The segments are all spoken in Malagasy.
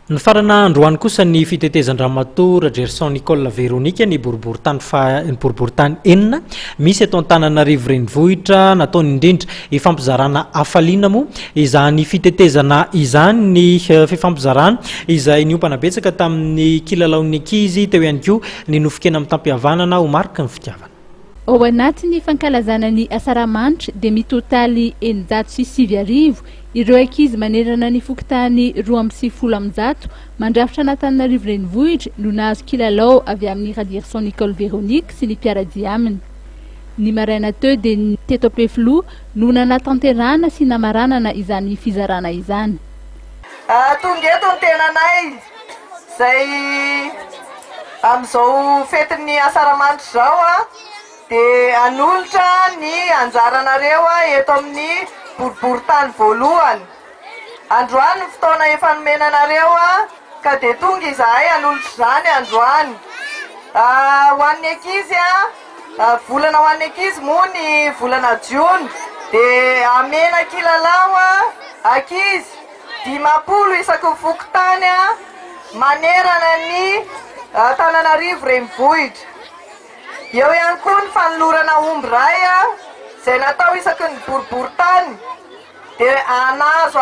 Nifarana androany kosa ny fitetezan-dRamatoa Rajerison Nicole Véronique ny boriborintany faha ny boriborintany enina misy eto Antananarivo Renivohitra. Nataony indrindra hifampizarana hafaliana moa izany fitetezana izany ny fifampizarana izay niompana betsaka tamin'ny kilalaon'ny ankizy, teo ihany koa ny nofon-kena mitam-pihavanana ho mariky ny fitiavana. Ao anatin'ny fankalazana ny Asaramanitra dia mitotaly 9600 ireo ankizy manerana ny fokontany 192 mandrafitra an'Antananarivo Renivohitra no nahazo kilalao avy amin'ny Radirson Nicole Véronique sy ny mpiara-dia aminy. Ny maraina teo dia ny teto Ampefiloha no nanatanterahana sy namaranana izany fizarana izany. Tonga eto ny tenanay. Izay amin'izao fetin'ny Asaramanitra izao dia hanolotra ny anjaranareo eto amin'ny boriborintany voalohany. Androany ny fotoana efa nomena anareo ka dia tonga izahay hanolotra izany androany. Ho an'ny ankizy, volana ho an'ny ankizy moa ny volana jiona dia hamena kilalao ankizy. 50 isaky ny fokontany manerana ny Antananarivo Renivohitra. Eo ihany koa ny fanolorana omby iray izay natao isaky ny boriborintany dia nahazo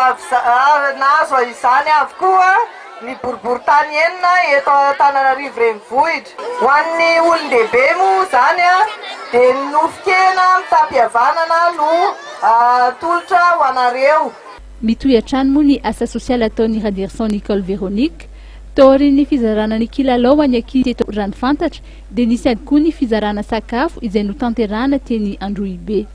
nahazo izany avokoa ny boriborintany enina eto Antananarivo Renivohitra. Ho an'ny olon-dehibe moa izany dia ny nofon-kena mitam-pihavanana no atolotra ho anareo. Mitohy hatrany moa ny asa sosialy ataon'i Rajerison Nicole Véronique. Taorian'ny fizarana ny kilalao ho an'ny ankizy teto raha ny fantatra dia nisy ihany koa ny fizarana sakafo izay notanterahana teny Androhibe.